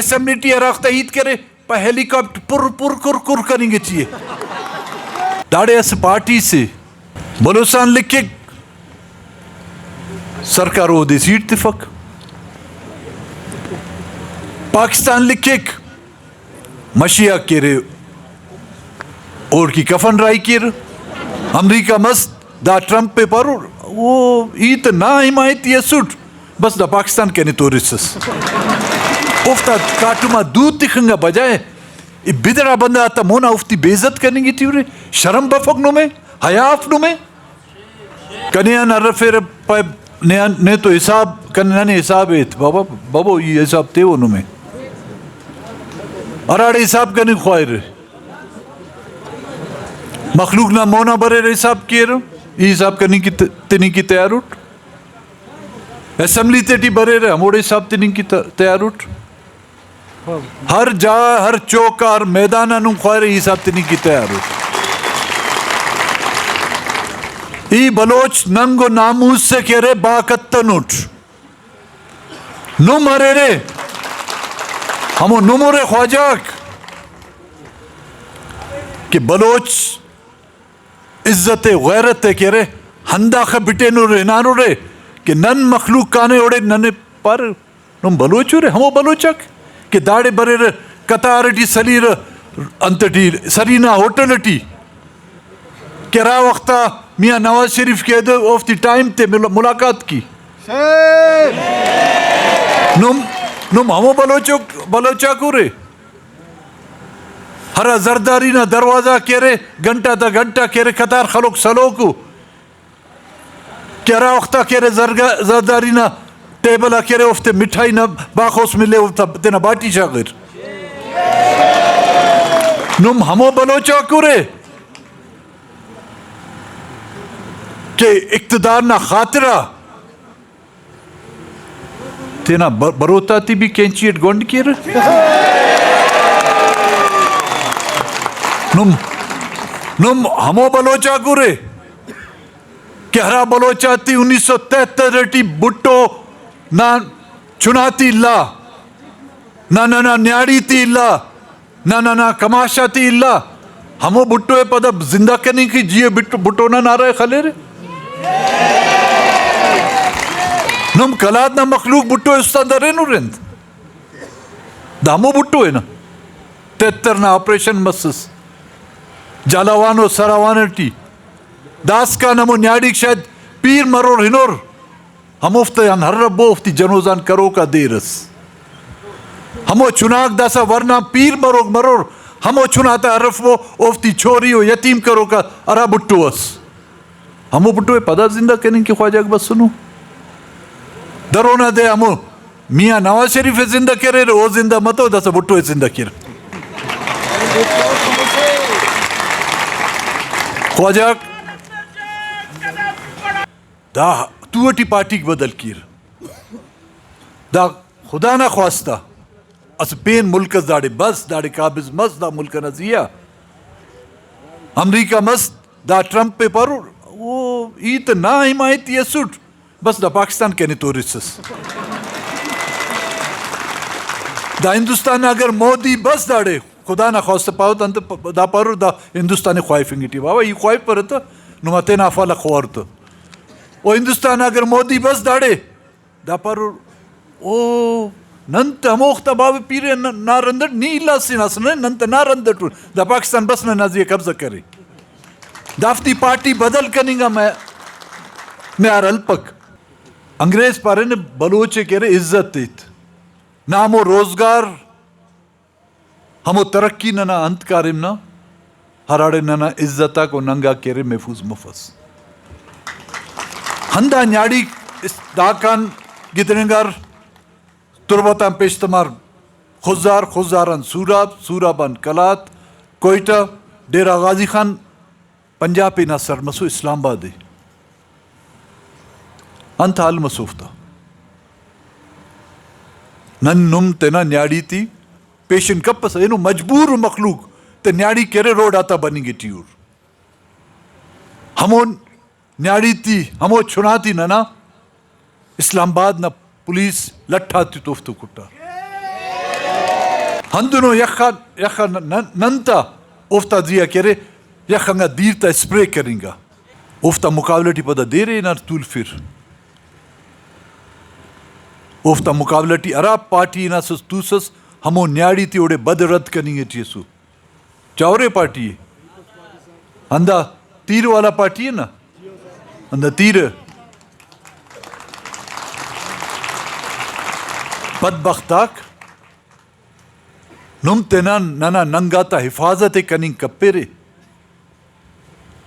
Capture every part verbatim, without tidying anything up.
اسمبلی ٹی ہرا وخت ہیت کرے، پہ ہیلی کاپٹر پر پر کر کر کننگ ٹی ءِ۔ داڑے اسہ پارٹی سے بلوچستان لکھک، سرکار اودے سیٹ تفک۔ پاکستان لکھک، مشی آک کیرے، اوڑکی کفن راہی کیر۔ امریکہ مس، دا ٹرمپ ءِ پارو، او ہیت نا حمایتی اسٹ، بس دا پاکستان کنے تورسس۔ اوفتا کاٹم آ دود تخنگ آ بجائے ای بدڑا بندغ آتا مونا اوفتی بے عزت کننگ ٹی ارے۔ شرم بفک نمے؟ حیا اف نمے؟ کنے آن ہرفیرہ پائے، نے آن، نے تو حساب کنے، ننے حساب ایت۔ بابا، بابو، ای حساب تیو نمے۔ ہراڑے حساب کننگ خواہرہ، مخلوق نا مونا بریرہ حساب کیرہ، ای حساب کننگ کی ت-، تننگ کی تیار اٹ۔ اسمبلی تیٹی بریرہ، ہموڑے حساب تننگ کی ت-، تیار اٹ۔ ہر جاگہ، ہر چوک آ، ہر میدان آ نم خواہرہ ای حساب تننگ کی تیار اٹ۔ ای بلوچ ننگ و ناموس سے کہ ارے با کتنٹ۔ نم اریرے، ہمو نم ارے خواجہ آک کہ بلوچ عزت ءِ، غیرت ءِ کہ ارے، ہنداخہ بٹینرے، ہنانرے کہ نن مخلوق کانے اوڑے ننے پارے، نم بلوچ ارے، ہمو بلوچ آک کہ داڑے بریرہ، قطار ٹی سلیرہ، انت ٹی، سرینا ہوٹل ٹی، کہ ہرا وخت آ میاں نواز شریف قید ءِ، اوفتے ٹائم تے مل-، ملاقات کی۔ نم، نم ہمو بلوچ، بلوچ آک ارے۔ ہرا زرداری نا دروازہ کہ ارے، گھنٹہ تا گھنٹہ کہ ارے، قطار خلوک سلوکو۔ کہ ہرا وخت آ کہ ارے زرگا-، زرداری نا ٹیبل آ کہ ارے، اوفتے مٹھائی نا باخوس ملے، اوفتا تینا باٹی شاغر۔ نم ہمو بلوچ آک ارے کہ اقتدار نا خاطرہ تینا ب-، بروت آتے بھی کینچی اٹ گونڈ کیرہ۔ نم، نم ہمو بلوچ آک ارے کہ ہرا بلوچ آتے انیس سو تہتر ٹی بھٹو نا چناتی الا، نا، نا، نا، نیاڑی تے الا، نا، نا، نا، کماش آتے الا، ہمو بھٹو ءِ پدا زندہ کننگ کہ جی ءِ بھٹو، بھٹو نا نعرہ ءِ خلیرے۔ نم قلات نا مخلوق بھٹو ءِ استا درینر انت؟ دا ہمو بھٹو ءِ نا۔ تہتر نا آپریشن مسس، جھالاوان و سراوان ٹی۔ داسکان ہمو نیاڑیک شاید پیر مرور ہنور۔ ہموفتیان ہربو، اوفتے جنوزان کروک آ دیر ئس۔ ہمو چناک داسہ ورنا پیر مروک مرور، ہمو چنا تا ہرفبو، اوفتے چھوری و یتیم کروک آ ہرا بھٹو ئس۔ ہمو بھٹو ءِ پدا زندہ کننگ کہ خواجہ آک بسنو۔ درونا دے ہمو میاں نواز شریف ءِ زندہ کریرہ، او زندہ متو، داسہ بھٹو ءِ زندہ کیر۔ خواجہ آک دا تو ٹی پارٹیک بدل کیر۔ دا خدا نا خواستہ اسہ پین ملک اس داڑے بس، داڑے قابض مس دا ملک ئنا زی آ۔ امریکہ مس، دا ٹرمپ ءِ پارو، او ہیت نا حمایتی اسٹ، بس دا پاکستان کنے تورسس۔ دا ہندوستان نا اگر مودی بس داڑے خدا نا خواستہ پاوہ، انت پ-، دا پارو دا ہندوستان ءِ خواہفنگ ٹی، بابا ای خواہفرہ تہ نما تینا افالک خوار تہ۔ او ہندوستان نا اگر مودی بس داڑے، دا پارو، او نن تہ ہموخت آ بابو پیرے ن-، نا رند اٹ نی الا سے نا اسہ نن، نن تہ نا رند اٹ اُن۔ دا پاکستان بس ننا زی آ قبضہ کرے۔ دافتی پارٹی بدل کننگ آ مہ-، میار ہلپک۔ انگریز پارینے بلوچ ءِ کہ ارے عزت ایت، نام و روزگار، ہمو ترقی ننا انت کاریم نا، ہراڑے ننا عزت آک و ننگ آک کہ ارے محفوظ مفس۔ ہندا نیاڑیک اس-، داکان گدرینگار، تربت آن پیشتمار خضدار، خضدار آن سوراب، سوراب آن قلات، کوئٹہ، ڈیرہ غازی خان، پنجاب نا سر مسو اسلام آباد ءِ۔ انت حال مسوفتا؟ نن نم تینا نیاڑی تے پیشن کپسہ، اینو مجبور مخلوق تے نیاڑی کہ ارے روڈ آتا بننگ ٹی ار۔ ہمو نیاڑی تے، ہمو چنا تے ننا اسلام آباد نا پولیس لٹ آتے تو اوفتو کٹا۔ ہندنو یخ آ، یخ آ نن، نن تا اوفتا زی آ کہ ارے، یخ انگا دیر تا اسپرے کننگا۔ اوفتا مقابلہ ٹی پدا دیر ءِ ہنار تولفر۔ اوفتا مقابلہ ٹی ہرا پارٹی ہناسس توسس، ہمو نیاڑی تے اوڑے بد رد کننگ ٹی اسو۔ چاہورے پارٹی ءِ۔ ہندا تیر والا پارٹی ءِ نا؟ ہندا تیر ءِ۔ بدبخت آک، نم تینا ننا ننگ آتا حفاظت ءِ کننگ کپیرے۔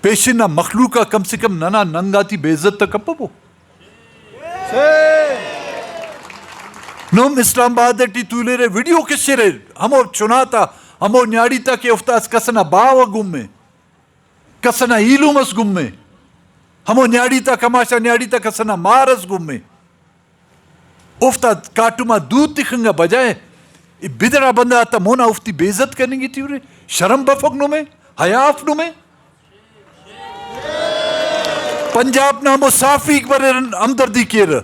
پیشن نا مخلوق آ کم سے کم ننا ننگ آتے بے عزت تہ کپبو۔ نم اسلام آباد ٹی تولرے، ویڈیو کشرے، ہمو چنا تا، ہمو نیاڑی تا کہ اوفتا اس کس ئنا باوہ گم ءِ، کس ئنا ایلم اس گم ءِ، ہمو نیاڑی تا، کماشا نیاڑی تا کس ئنا مار اس گم ءِ۔ اوفتا کاٹم آ دود تخنگ آ بجائے ای بدرا بندغ آتا مونا اوفتے بے عزت کننگ ٹی ارے۔ شرم بفک نمے؟ حیا اف نمے؟ پنجاب نا ہمو صحافیک بریرہ، ہمدردی کیرہ۔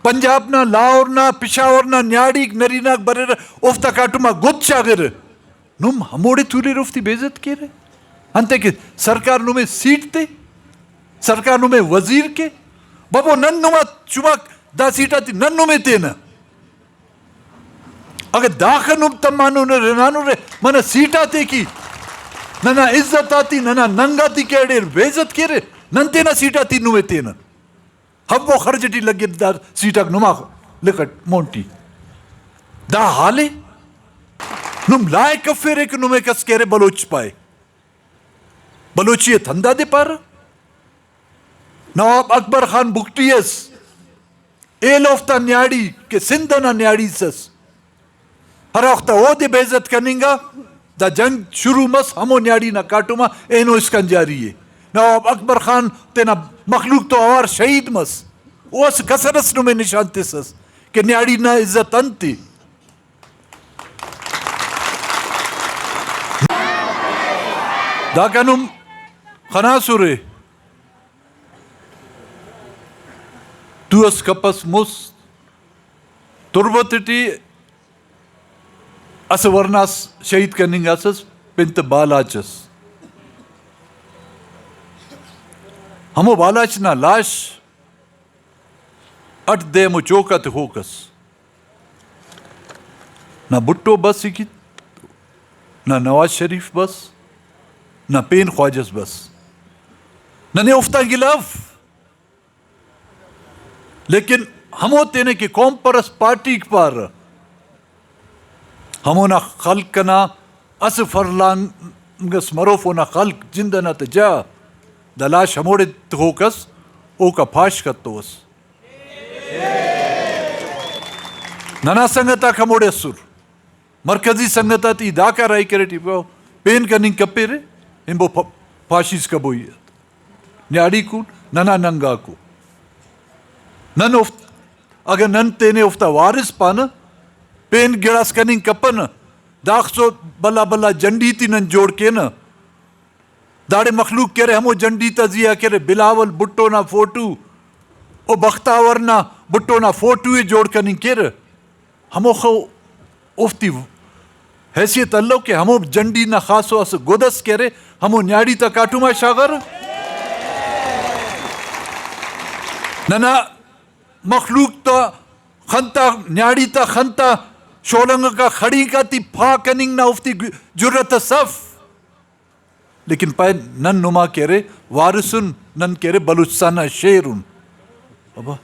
پنجاب نا، لاہور نا، پشاور نا نیاڑیک نرینہ غاک بریرہ، اوفتا کاٹم آ گد شاغرہ۔ نم ہموڑے تولرے اوفتے بے عزت کیرے۔ انتئے کہ سرکار نمے سیٹ تے، سرکار نمے وزیر کے۔ بابو، نن نما شما دا سیٹ آتے نن نمے تینہ۔ اگہ داخہ نم تمانو نے رنانو رے، منہ سیٹ آتے کی، ننا عزت آتی، ننا ننگ آتی کہ اڑے بے عزت کیرے، نن تینا سیٹ آتے نمے تینہ۔ ہمو خرج ٹی لگے دا سیٹ آک نما لکھٹ مون ٹی۔ دا حال ءِ۔ نم لائق افیرے کہ نمے کس کہ ارے بلوچ پائے۔ بلوچیت ہندادے پارہ۔ نواب اکبر خان بگٹی ئس، ایلوفتا نیاڑی کہ سندھ ئنا نیاڑی اس ئس۔ ہرا وخت آ اودے بے عزت کننگا، دا جنگ شروع مس، ہمو نیاڑی نا کاٹم آ اینو اسکان جاری ءِ۔ نواب اکبر خان تینا مخلوق تو اوار شہید مس، او اسہ کسر اس نمے نشان تسس کہ نیاڑی نا عزت انت ءِ۔ داکان نم خناسرے، تو اس کپس مست۔ تربت ٹی اسہ ورناس شہید کننگاسس، پن تہ بالاچ ئس۔ ہمو بالاچ نا لاش اٹ دے ہمو چوک آ تخوک ئس۔ نہ بھٹو بس ای کیت، نہ نواز شریف بس، نہ پین خواجہ ئس بس۔ ننے اوفتان گلہ اف۔ لیکن ہمو تینے کہ قوم پرست پارٹیک پارہ، ہمونا خلق ئنا اسہ فرلانگ اس مروف، اونا خلق جند ئنا تہ جا، دا لاش ہموڑے تخوک ئس، اوکا پاش کتوس۔ ننا سنگت آک ہموڑے اسر۔ مرکزی سنگت آتے ای داکا راہی کرے ٹی پاو، پین کننگ کپیرے، ہمبو پ-، پاشیز کبوئی ءِ۔ نیاڑیکو ننا ننگاکو۔ نن اوفت-، اگہ نن تینے اوفتا وارث پانہ، پین گڑاس کننگ کپنہ۔ داخسو بھلا بھلا جنڈی تے نن جوڑ کینہ۔ داڑے مخلوق کہ ارے ہمو جنڈی تا زی آ کہ ارے بلاول بھٹو نا فوٹو، او بختاور نا بھٹو نا فوٹو ءِ جوڑ کننگ کیرہ۔ ہموخہ اوفتے حیثیت الو کہ ہمو جنڈی نا خاصو اسہ گد ئس کہ ارے ہمو نیاڑی تا کاٹم آ شاغارہ۔ ننا مخلوق تا خن تا، نیاڑی تا خن تا شولنگکا خڑینک آتے پا کننگ نا اوفتے جرات اس اف۔ لیکن پائے نن نما کہ ارے وارث ان، نن کہ ارے بلوچستان نا شیر ان۔ بابا،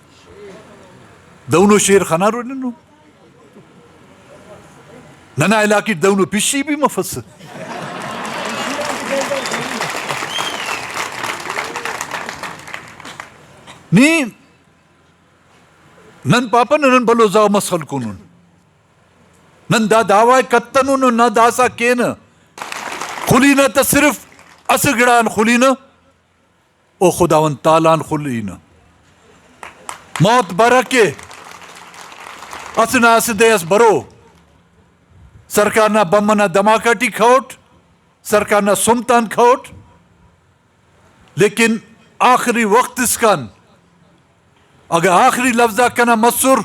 دہنو شیر خنارو ننو۔ ننا علاقہ ٹی دہنو پشی بھی مفس۔ نی نن پاپہ نن بھلو زاو مس خلکونن۔ نن دا دعوی ءِ کتنن و نہ داسہ کینہ۔ خلینہ تہ صرف اسہ گڑا آن خلینہ، او خداوند تعالی آن خلینہ۔ موت برکہ، اسہ نہ اسہ دے اس برو۔ سرکار نا بم ئنا دھماکہ ٹی کھوٹ، سرکار نا سم تان کھوٹ، لیکن آخری وخت اسکان اگہ آخری لفظ آک کنا مسر،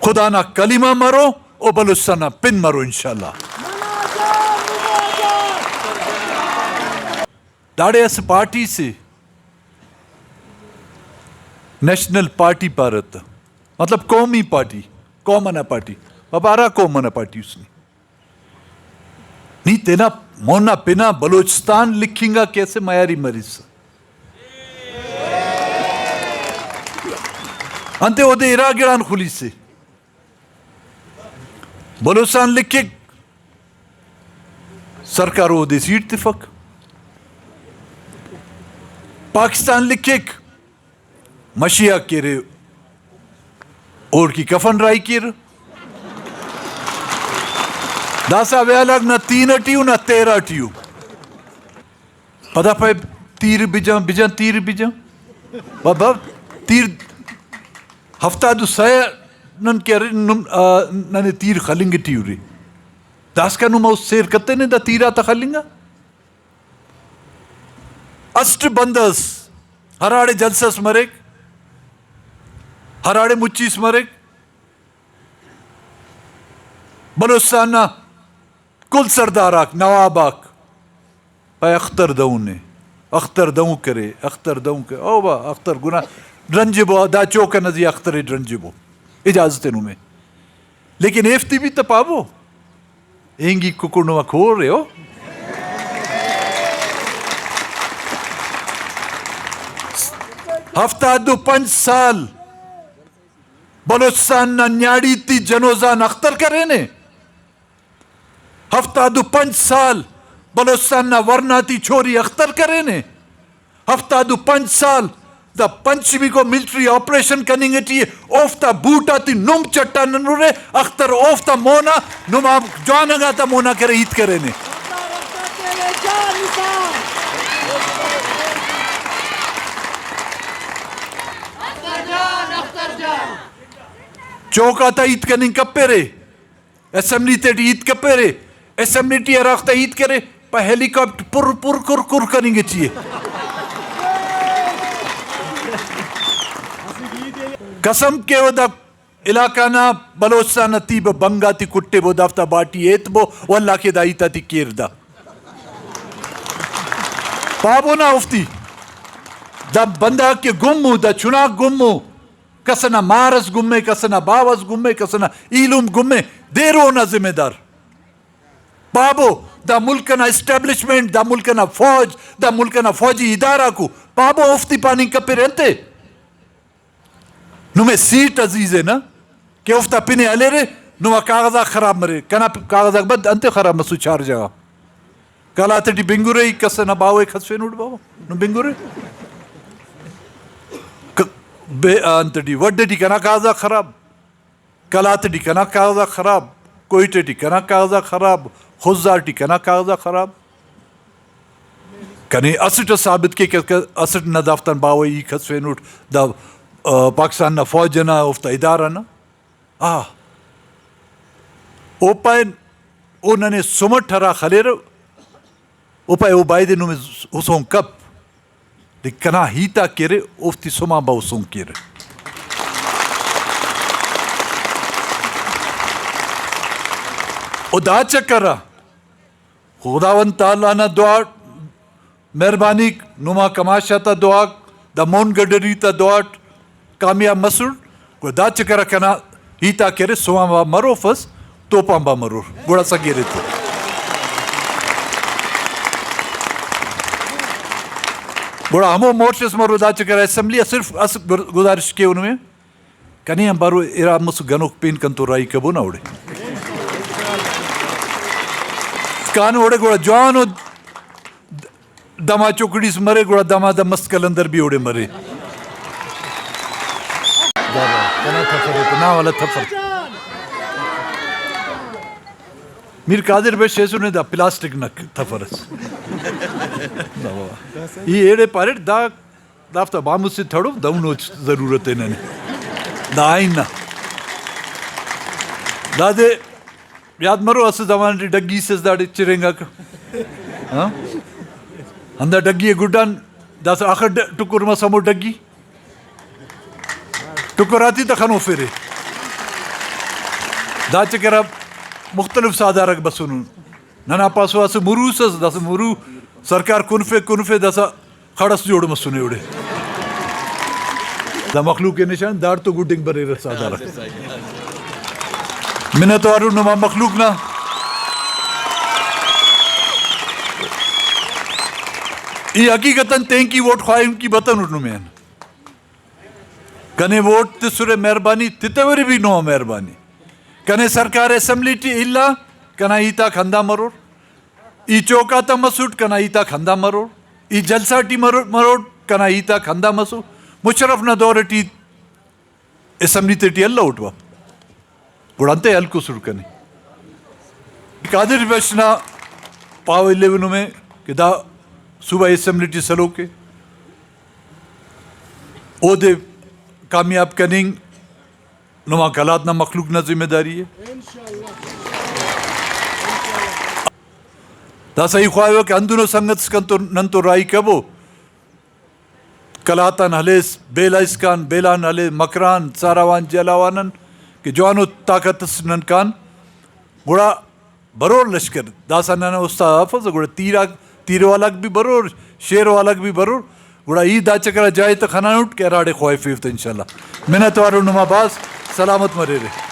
خدا نا کلمہ مرو، او بلوچستان نا پن مرو انشاءاللہ۔ داڑے اسہ پارٹی سے، نیشنل پارٹی پارہ تہ، مطلب قومی پارٹی، قوم انا پارٹی، بابا ہرا قوم انا پارٹی اس نے۔ نی تینا مون آ پن آ بلوچستان لکھنگ آ کہ اسہ معیاری مریسہ۔ انتے اودے ارا گڑان خلیسے۔ بلوچستان لکھک، سرکار اودے سیٹ تفک۔ پاکستان لکھک، مشی آ کیرے، اوڑکی کفن راہی کیرہ۔ داسہ ویل آک نہ تین ٹی ءُ نہ تیرہ ٹی ءُ۔ پدا پائے، تیر بجاں، بجاں تیر بجاں۔ بابا، تیر ہفتاد و سہ نن کہ ارے، نم-، آ، ننے تیر خلنگ ٹی ارے۔ داسکان نما او سیر کتنے دا تیر آتا خلنگ آ؟ اسٹ بندغ اس ہراڑے جلسہ اس مریک، ہراڑے مچی اس مریک، بلوچستان نا کل سردار آک، نواب آک پائے اختر دہن ءِ، اختر دہن کرے، اختر دہن کرے۔ او با اختر گناہ ڈنجبو، دا چوکہ نزی اختر ءِ ڈنجبو، اجازت ءِ نمے۔ لیکن ایفتی بھی تہ پابو، اینگی ککڑ نما کور ءِ او۔ ہفتاد و پنچ سال بلوچستان نا نیاڑی تی جنوزان اختر کرینے۔ ہفتاد و پنچ سال بلوچستان نا ورنا تی چھوری اختر کرینے۔ ہفتاد و پنچ سال دا پنچمیکو ملٹری آپریشن کننگ ٹی ءِ، اوفتا بوٹ آتے نم چٹا ننرے، اختر اوفتا مونا، نما جواننگا تا مونا کرے ہیت کرینے۔ چوک آتا ہیت کننگ کپیرے۔ اسمبلی تیٹی ہیت کپیرے، اسمبلی ٹی ہرافتا ہیت کرے، پہ ہیلی کاپٹر پر پر کر کر کننگ ٹی ءِ۔ قسم کیوہ دا علاقہ نا بلوچستان نا تیبہ بنگ آتے کٹبو، دافتا باٹی ایتبو، واللہ کہ دا ہیت آتے کیر دا۔ پابو نا اوفتی، دا بندغ کہ گم ءُ، دا چناک گم ءُ، کس ئنا مار ئس گم ءِ، کس ئنا باوہ ئس گم ءِ، کس ئنا ایلم گم ءِ، دیر اونا ذمہ دار۔ پابو، دا ملک ئنا اسٹیبلشمنٹ، دا ملک ئنا فوج، دا ملک ئنا فوجی ادارہ کو پابو، اوفتے پاننگ کپرہ انتے؟ نمے سیٹ عزیز ءِ نا کہ اوفتا پن ءِ ہلیرے، نما کاغذ آک خراب مرے۔ کنا پ-، کاغذ آک بد انتے خراب مسو چار جاگہ۔ قلات ٹی بنگرے، ای کس ئنا باوہ ءِ کھسفینٹ بابا، نم بنگرے۔ ک-، بے-، انت ٹی وڈھ ٹی کنا کاغذ آک خراب، قلات ٹی کنا کاغذ آک خراب، کوئٹہ ٹی کنا کاغذ آک خراب، خضدار ٹی کنا کاغذ آک خراب۔ کنے اسٹ ئس ثابت کے کہ، کہ اسٹ نہ دافتان باوہ ای کھسفینٹ دا، آ، پاکستان نا فوج ئنا، اوفتا ادارہ نا۔ آ، او پائن، او ننے سمٹ ہرا خلیرہ، او پائے او بایدے نمے ہسون کپ، لیکن کنا ہیت آک کہ ارے، اوفتے سم آن با ہسون کیرہ۔ او دا چکر آ خداوند تعالیٰ نا دعا، مہربانیک، نما کماش آتا دعاک، دا مون گڈری تا دعاٹ کامیاب مسر، گڑا دا چکر آ کنا ہیت آک ارے، سم آن با مروفس، توپ آن با مرور، گڑا سگیرے تو۔ گڑا ہمو موشس مرو دا چکر آ اسمبلی آ، صرف اسہ گزارش کیو نمے۔ کنے آن بارو ارا مسو گنوک پین کنتو راہی کبو نا اوڑے۔ کان اوڑے گڑا جوانو دما چوکڑیس مرے، گڑا دما دا مست قلندر بھی اوڑے مرے۔ کنا تھپر نا والا تھپر۔ میر قادر بخش ایسو نے دا پلاسٹک نا تھپر اس۔ ای ایڑے پاریٹ دا دافتا بامس ءِ تھڑو، دہنو ضرورت ءِ ننے۔ دا آئین نا۔ دادے یاد مرو، اسہ زمانہ ٹی ڈگی اس داڑے چرینگاکہ۔ ہاں؟ ہندا ڈگی ءِ گڈان داسہ اخہ ڈ-، ٹکر مس ہمو ڈگی۔ ٹکر آتے تہ خنوفیرے۔ دا چکر آ مختلف ساہدارک بسنن۔ ننا پاسو اسہ مروس ئس، داسہ مرو سرکار کنفے کنفے داسہ خڑ ئس جوڑ مسنے اوڑے۔ دا مخلوق ءِ نشان داڑتو گڈنگ بریرہ ساہدارک۔ منت وارو نما مخلوق نا۔ ای حقیقتاً تینکی ووٹ خواہنکی بتنٹ نمے آن۔ کنے ووٹ تسرے مہربانی، تتوری بھی نو مہربانی۔ کنے سرکار اسمبلی ٹی الا، کنا ہیت آک ہندا مرور۔ ای چوک آتا مسٹ، کنا ہیت آک ہندا مرور۔ ای جلسہ ٹی مرو-، مروٹ، کنا ہیت آک ہندا مسو۔ مشرف نا دور ٹی اسمبلی تیٹی الوٹ وا، گڑا انتئے ہلکسٹ کنے؟ قادر بخش نا پاوہ الیوہ نمے کہ دا صوبائی اسمبلی ٹی سلوک ءِ، اودے کامیاب کننگ نما قلات نا مخلوق نا ذمہ داری ءِ۔ داسہ ای خواہوہ کہ ہندنو سنگت اسکان تو نن تو راہی کبو۔ قلات آن ہلیس، بیلہ اسکان، بیلہ آن ہلے مکران، ساراوان، جھلاوان آن کہ جوانو طاقت اس نن کان، گڑا برور لشکر۔ داسہ ننا استاد حافظ گڑا تیر آک، تیر والاک بھی برور، شیر والاک بھی برور۔ گڑا ای دا چکر آ جاہی تہ خنانٹ کہ ہراڑے خواہفیو تہ انشاءاللہ۔ منت وارو نما بھاز، سلامت مریرے۔